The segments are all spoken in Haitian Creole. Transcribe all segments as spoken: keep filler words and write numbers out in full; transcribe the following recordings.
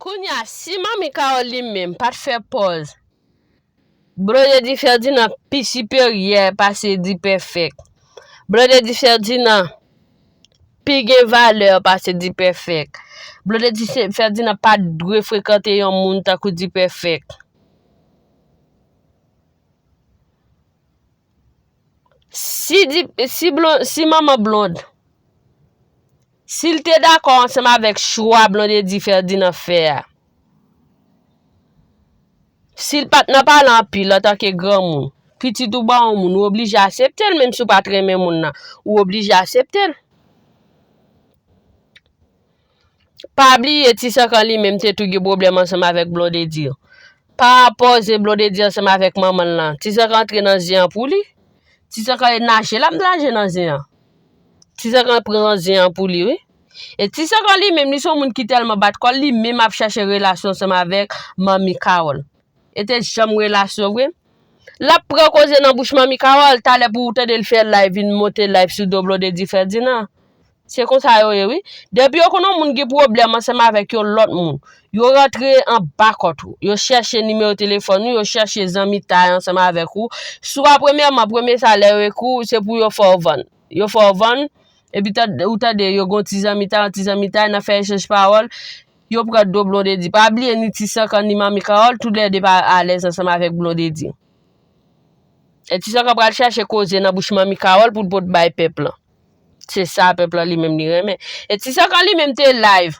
Kounye a, si Manmi Carole li menm pa t fè pòz, Blondedy Ferdinand pi siperyè pase D-Perfect. Blondedy Ferdinand pi gen valè pase D-Perfect. Blondedy se- Ferdinand pa dwe frekante yon moun tankou D-Perfect. Si, di, si, blon, si manman Blonde, si l te dakò ansanm avèk chwa Blondedy Ferdinand fè a, si l pa t nan pale anpil antanke granmoun, pitit ou ba yon moun, ou oblije aksepte l, menm si w pa t renmen moun nan, ou oblije aksepte l. Pa bliye Ti Sankan li menm te tou gen pwoblèm ansanm avèk Blondedy. Pa rapò ze Blondedy ansanm avèk manman l lan. Ti Sankan antre nan zen an pou li. Ti Sankan e naje l ap naje nan zen an. Ti Sankan pran zen an pou li, wi. E Ti Sankan li menm, li se yon moun ki tèlman bat kò l, li menm ap chache relasyon ansanm avèk Manmi Carole. E te janm relasyon vre. L ap pran koze nan bouch Manmi Carole, talè pou w tande l fè live, vin monte live sou do Blondedy Ferdinand. Se konsa yo ye, wi. Depi yo konn yon moun gen pwoblèm ansanm avèk yon lòt moun, yo rantre anba kòt ou. Yo chèche nimewo telefòn ou, yo chèche zanmitay ansanm avèk ou. Swa premyèman, premye salè yo ekri w, se pou yo fè w vann. Yo fè w vann, epi tan- ou tande yo gen yon ti zanmitay, yon ti zanmitay, nan fè echanj pawòl, yo pran do Blondedy. Pa bliye ni Ti Sankan ni Manmi Carole, toulède pa alèz ansanm avèk Blondedy. E Ti Sankan pral chache koze nan bouch Manmi Carole pou l pot bay pèp lan. Se sa pèp lan li menm li renmen. E Ti Sankan li menm te live.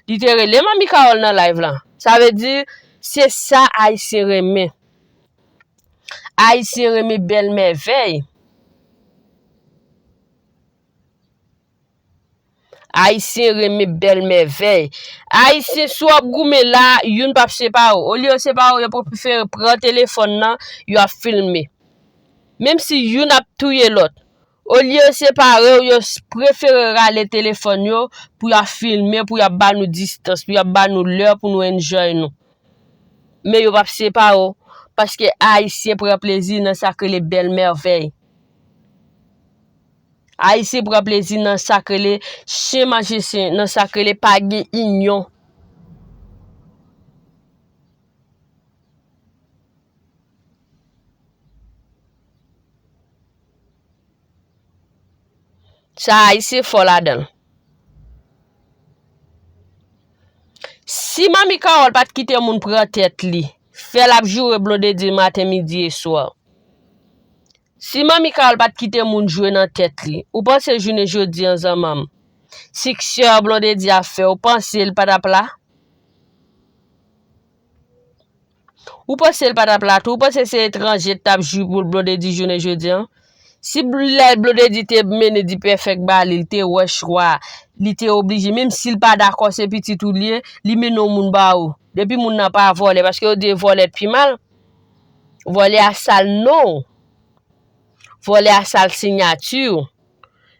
Li te rele Manmi Carole nan live lan. Sa vle di, se sa Ayisyen renmen. Ayisyen renmen bèl mèvèy. Ayisyen renmen bèl mèvèy. Ayisyen, si w ap goumen la, youn p ap separe w. Olye yo separe w, yo prefere pran telefòn nan, yo ap filme. Menm si youn ap touye lòt. Olye yo separe w, yo s- prefere rale telefòn yo pou y ap filme, pou y ap ba nou distans, pou y ap ba nou lè pou nou enjoy nou. Men yo p ap separe w, paske Ayisyen pran plezi nan sa k rele bèl mèvèy. Ayisyen pran plezi nan sa k rele chen manje chen, nan sa k rele pa gen inyon. Sa Ayisyen fò ladan l. Si Manmi Carole pa t kite moun pran tèt li, fè l ap joure Blondedy maten, midi e swa. Si Manmi Carole pa t kite moun jwe nan tèt li, ou panse jounen jodi an zanmanm, siksè Blondedy ap fè, ou panse l pa t ap la? Ou panse l pa t ap la tou? Ou panse se etranje t ap jwi pou Blondedy jounen jodi an? Si bl- lè Blondedy te mennen D-Perfect ba li, li te wè chwa, li te oblije, menm si l pa dakò, se pitit ou li ye, li mennen yon moun ba ou. Depi moun nan pa vòlè, paske yo di vòlè pi mal. Vòlè a sal non w. Vòlè a sal siyati w.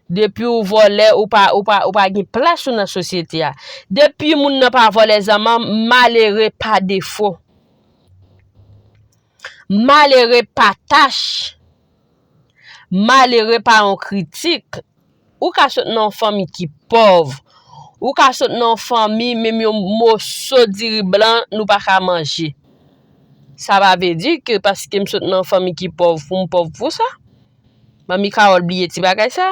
Depi w vòlè, ou pa, ou pa, ou pa gen plas ou nan sosyete a. Depi moun nan pa vòlè zanmanm, malere pa defo. Malere pa tach. Malere pa yon kritik. Ou ka sot nan yon fanmi ki pòv. Ou ka sot nan yon fanmi, menm yon moso diri blan, nou pa ka manje. Sa pa vle di ke paske m sot nan yon fanmi ki pòv, pou m pòv pou sa. Manmi Carole bliye ti bagay sa.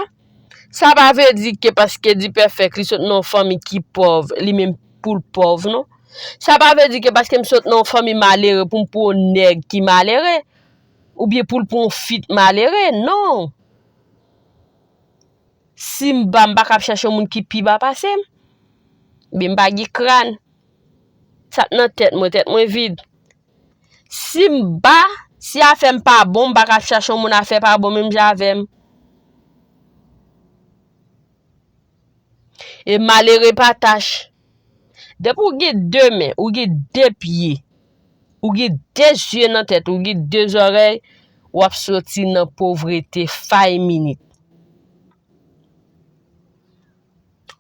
Sa pa vle di ke paske D-Perfect li sot nan yon fanmi ki pòv, li menm pou l pòv, non. Sa pa vle di ke paske m sot nan yon fanmi malere pou m pou yon nèg ki malere, oubyen pou l pou yon fi t malere, non. Si m ba, m pa ka ap chache yon moun ki pi ba pase m. Ebyen, m pa gen kràn. Sa k nan tèt mwen, tèt mwen vid. Si m ba, si afè m pa bon, m pa ka ap chache yon moun afè pa bon menm jan avè m. E malere pa tach. Depi w gen de men, ou gen de pye, ou gen de zye nan tèt, ou gen de zòrèy, w ap soti nan povrete five minit.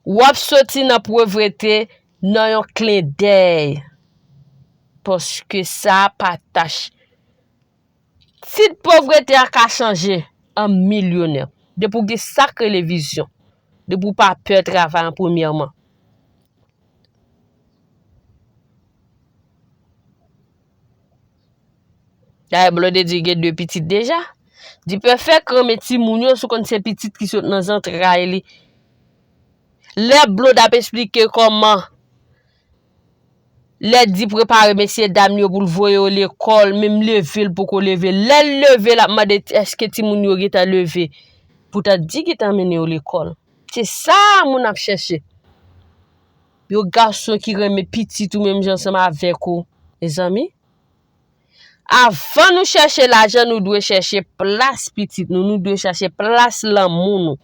W ap soti nan povrete nan yon klendèy. Paske sa pa tach. Tit povrete a ka chanje an milyonè. Depi w gen sa k rele vizyon. Depi w pa pè travay an premyèman. Dayè Blondedy gen de pitit deja. Dipèfèk renmen timoun yo, si w konn se pitit ki sot nan zantray li. Lè Blonde ap esplike kòman, lè Di prepare mesye dam yo pou l voye yo lekòl, menm leve l poko leve. Lè l leve, l ap mande èske timoun yo gentan leve. Poutan Di gentan mennen yo lekòl. Se sa moun ap chèche. Yon gason ki renmen pitit ou menm jan ansanm avèk ou, mezanmi. Avan nou chèche lajan, nou dwe chèche plas pitit nou, nou dwe chèche plas lanmou nou.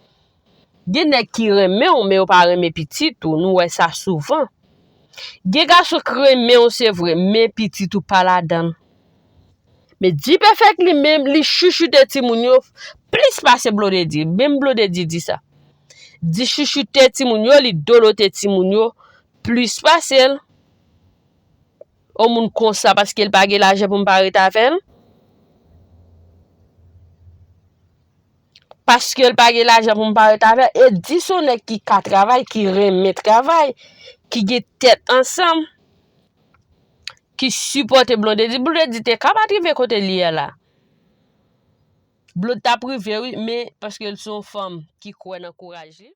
Gen nèg ki renmen w, men yo pa renmen pitit ou, nou wè sa souvan. Gen gason k renmen w, se vre, men pitit ou pa ladan l. Men Dipèfèk li menm, li chouchoute timoun yo plis pase Blondedy. Menm Blondedy di sa. Di chouchoute timoun yo, li dolote timoun yo plis pase l. Yon moun konsa, paske l pa gen lajan pou m pa ret avè l? Paske l pa gen lajan pou m pa ret avè l? E Di se yon nèg ki ka travay, ki renmen travay, ki gen tèt ansanm, ki sipòte Blondedy. Blondedy te ka pa t rive kote l ye a la. Blonde t ap rive, wi, men paske l se yon fanm ki kwè nan kouraj li.